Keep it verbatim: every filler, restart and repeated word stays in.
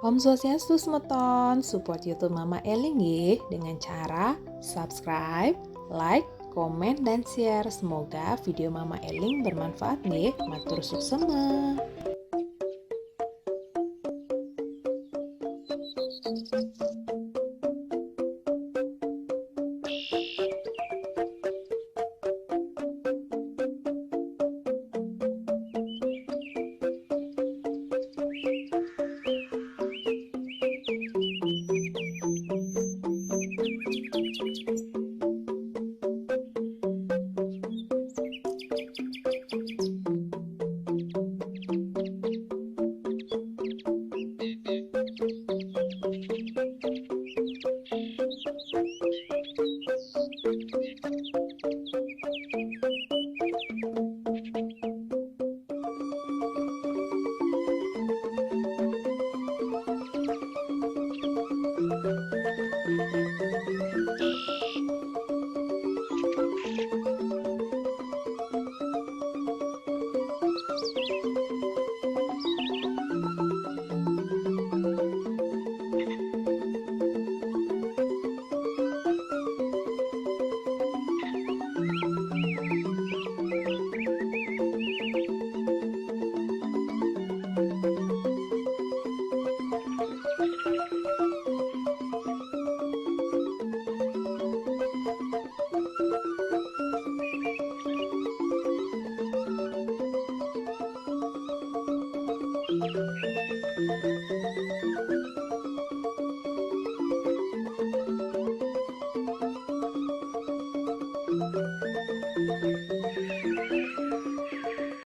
Om Swastiastu semeton, support YouTube Mama Eling nggih dengan cara subscribe, like, komen, dan share. Semoga video Mama Eling bermanfaat nggih. Matur suksema.